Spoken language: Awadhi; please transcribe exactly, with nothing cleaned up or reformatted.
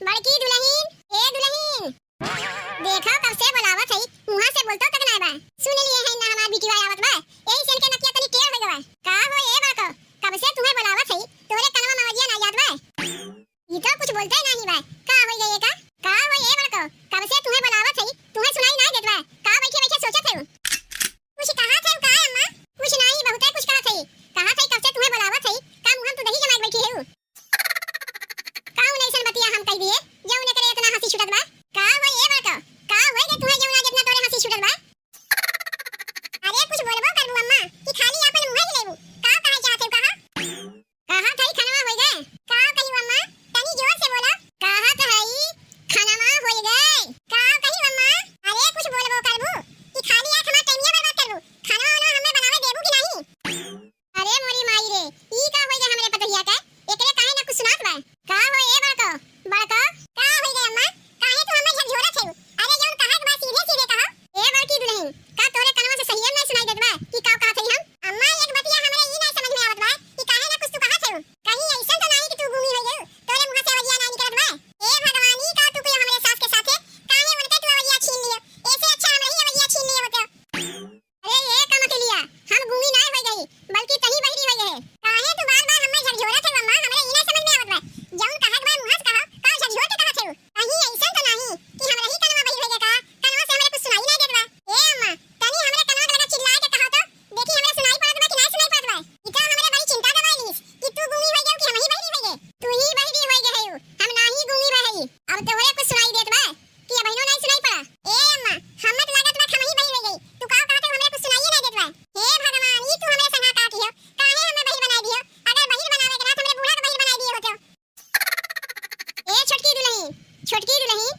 बड़की दुलहिन, ए दुलहिन। देखो, कब से बोलावत हई, मुँहा से बोलतो तक नाय बा। सुन लिए है ना हमार बिटिया आवत बा, यही से इनके नकिया तनी टेढ़ हो गवा। का हो ए बड़को, कब से तुम्हें बोलावत हई, तोरे कनवा में आवाजिया ना जात बा। ई तो कुछ बोलते नहीं बा, का हो गए का? का हो ए बड़को, कब से तुम्हें बोलावत हई, तुम्हें सुनाई ना देत बा, का बैठे बैठे सोचत है? कुछ कहा थे का अम्मा? कुछ नहीं, बहुते कुछ कहा थे। कहा थे कब से तुम्हें बोलावत है, का मुँह तू दही जमाए बैठी है? का उन्हें ऐसन बतिया हम कह दिए, जो उन्हें करे इतना हंसी छुटत बा? का हो ए बड़को, का हो गे तुम्हें जौना जितना तोरे हंसी छुटत बा? अरे कुछ बोलबो करबू अम्मा कि खाली आपन मुँह ही लेबू? का कहे चाहत है कहा? कहा थई खनवा होई गए। का कही अम्मा? तनी जोर से बोला। कहा थई खनवा होई गए। का कही अम्मा? अरे कुछ बोलबो करबू कि खाली आँख हमार टाइमिया बर्बाद करबू? खाना वाना हमें बनावे देबू कि नहीं? अरे मोरी माई रे, ई का होई गए हमरे पतोहिया के? एकरे काहे ना कुछ सुनात बा? का हो ए बड़को, बड़को? का होई गए अम्मा? काहे तू हमें झकझोरत है? अरे जौन कहा के बा सीधे सीधे कहा। ए बड़की दुलहिन, का तोरे कनवा से सही नहीं सुनाई देत बा कि का कहत हई हम? अम्मा एक बतिया हमरे ई नहीं समझ में आवत बा कि काहे ना कुछ तू कहत है। कहीं ऐसा तो नहीं कि तू गूंगी हो गई, तोरे मुँह से आवाजिया नहीं निकलत बा। ए भगवान, ई का तू कोई हमरे सास के साथे, काहे उनके तू आवाजिया छीन लियो? ऐसे अच्छा हमरे ही आवाजिया छीन लिए होते। अरे ए कमकलिया, हम गूंगी नाय होई गई, बल्कि तही बहिरी होई गए। काहे तू बार-बार हमें झकझोरत है अम्मा? हमरे ई ना समझ में आवत बा। जौन कहे के बा मुँह से कहो, का झकझोर के कहत है? कहीं ऐसन तो नहीं कि हमरे ही कनवा बहिर होई गए का? कनवा से हमरे कुछ सुनाई ना देत बा। ए अम्मा, तनी हमरे कनवा के लगा चिल्लाए के कहो तो, देखी हमरे सुनाई पड़त बा कि ना सुनाई पड़त बा। ई तो हमरे बड़ी चिंता दबाई लीस कि तू गूंगी होई गए कि हम ही बहिरी होई गए। तू ही बहिरी होई गए हो, हम नाही गूंगी बहिरी। अब तोहरे कुछ सुनाई देत बा? कि अबहिनो नाहीं सुनाई पड़ा? ए अम्मा, हम्मे त लागत बा कि हमही बहिर होइ गई। तू का कहत हो, हमरे कुछ सुनाइए नाहीं देत बा। हे भगवान, ई तू हमरे संगा का किहो? काहे हम्मे बहिर बनाइ दिहो? अगर बहिर बनावे के रहत, हमरे बूढ़ा के बहिर बनाइ दिहे होते। ए छोटकी दुलहिन, छोटकी दुलहिन,